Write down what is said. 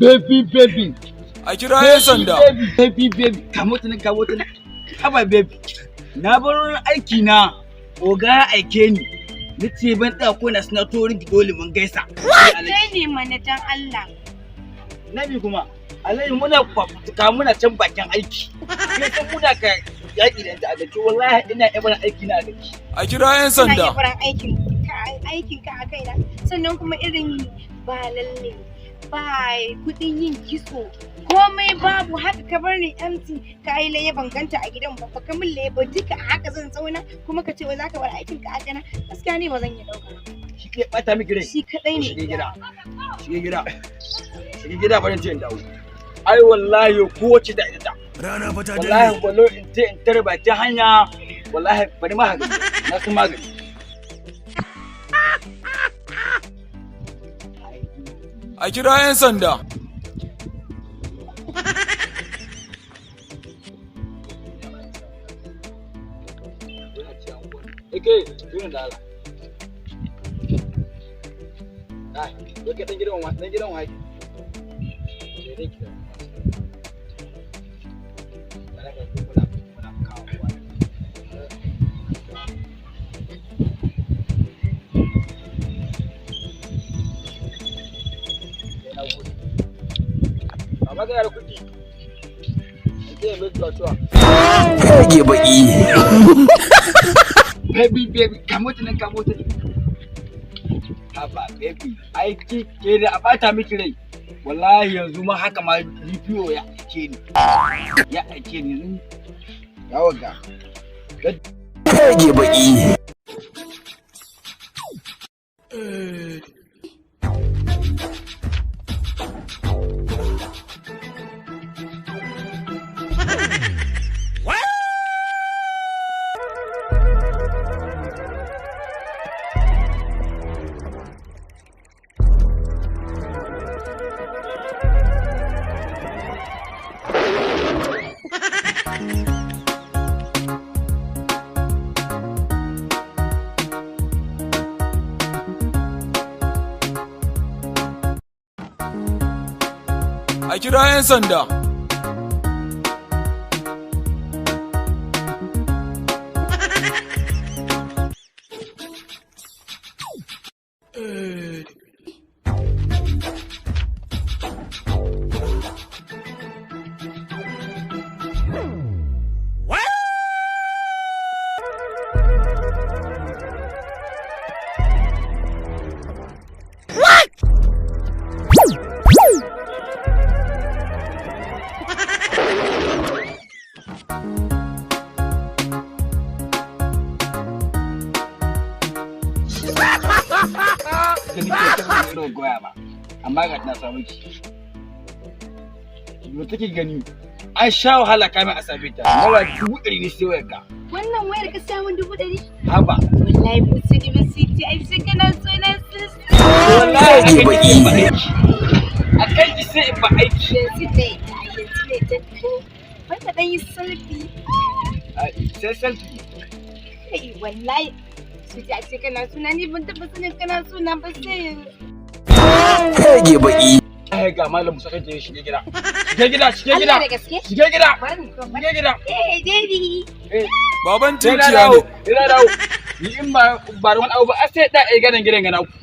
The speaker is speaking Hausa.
Baby, baby. A kira 'yan sanda. Baby, baby, baby. Kamo ta nan, kamo ta nan. Haba, baby. Na bar wurin aiki na. Oga ya aike ni. Na ce ban tsaya ko na suna torin ki, dole mun gaisa. Kai ne mana, dan Allah. Nabi kuma. Alhaji, muna fafutuka, muna can bakin aiki. Sai san muna ka yaƙi da ta'addanci, wallahi ina iya barin aiki na a gaji. A kira 'yan Kana iya sanda. barin aikin ka a kaina. Sannan kuma irin ba lalle ba, kuɗin yin kitso, komai babu, haka ka bar ni empty. Ka yi laye, ban ganta a gidan ba, ka min laye ba, duka a haka zan zauna, kuma ka ce wai zaka bar aikin ka a kaina. Gaskiya ni ba zan iya ɗauka ba. Shi ke ɓata miki rai. Shi kaɗai ne. Shige gida. Shige gida. Shige gida, bari in ce in dawo. Ai wallahi kowace da ita. Rana fa ta Wallahi danne. Kwallo in ce in tare bakin hanya, wallahi bari ma haka na san magani. A kira 'yan sanda. Eke, tuna da Allah. Ai, wai kai dan gidan wa, dan gidan wa yake? Sai dai ki da. Bara ka ku kula, kula kawo wa. Na gode. Amma kana da kuɗi. Ake mai tuwa. Rage baki. Baby, baby, kamo ta nan, kamo ta nan. Haba, baby, aiki ke da a bata miki rai. Wallahi yanzu ma haka ma DPO ya aike ni. Ya aike ni yanzu. Ya waga. Rage baki. A kira 'yan sanda. Da nake ta ban irin goya ba. Amma ga na samu ki. Me take gani? An sha wahala kamin a same ta. Nawa 100,000 ne sai wayarka. Wannan wayar ka samun 100,000? Haba. Wallahi Busiri Busiri, ai sai kana so na sosai. Wallahi Rage akan ki sai in ba baki. aiki. Akan ki sai in ba aiki. Yanzu da ita, yanzu ne ta kai. Wai ka ɗan yi selfie. Ai, sai selfie. Kai, wallahi su ji a ce kana suna, ni ban taɓa sanin kana suna ba sai yanzu. Rage baki. Ai ga malam Musa, kake shige gida. Shige gida, shige gida. Allah, da gaske? Shige gida. Bari mu koma. Shige gida. Eh, baby. Eh, Baban sai na tinkiya dawo. ne. Sai na dawo. Ni in ba ba da wani abu ba, ai sai da ai ganin gidan gana ku.